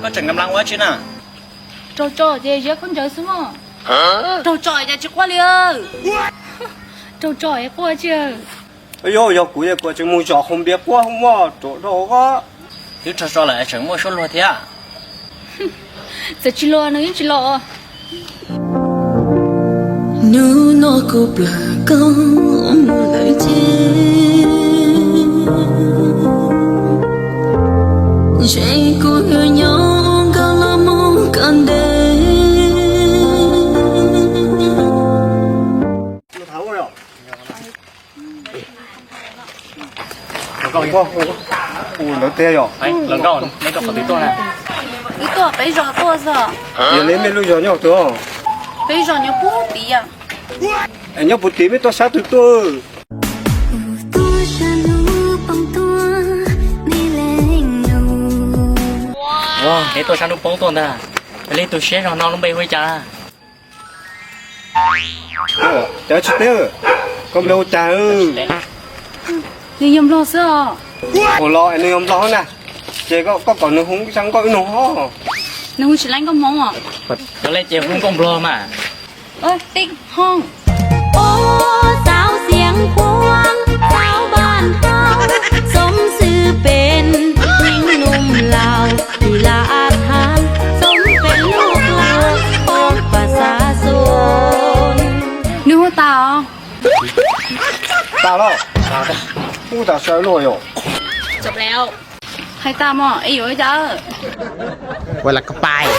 Koj tseem kam lab ua tsi na? Raug tso ces ziab khaub ncaws xwb mog. Raug tso cas tsis quaj li. Raug tso es quaj tsi. Yog, yog kuv es kuv tseem mus zov hauv npias quaj hauv mog, rov rau qab. Twb raug tso lawm tseem muaj suab luag thiab. Txawm tsis luag nws yeej tsis los. Hnub no kuv plawg koj mus lawm ces ntshe kuv yuav nyob nkauj los mus kom ntev. Ua ntawd tiag yog? Twb tuaj peb zos tuaj xwb. Yog li mej lub zos nyob twg? Peb zos nyob puag tid. Es nyob puag tid mej tuaj sab twg tuaj? Peb tuaj sab hnub poob tuaj ntag. Yog li tus siab zog no lub npe hu li cas? Cov tsis teb, koj npe hu cas? Nws yog nplog xwb os. Ua los nws yog nplog na, ces koj kom nws hu ib zaj nkauj ib nus ho. Nws hu tsis laib nkauj hmoob os. Yog li ces hu nkauj nplog mas. Ua xaav xeev kuab tau npaam hau, xoom xwm pes neeg num laus, tis laj thaab xoom pes luj laus poob pas xav xua. Nws hu tas os. Tas los? Hu tas sawv luaj yom. Hais tas mog, es yuav ua cas? Ua las koj pais.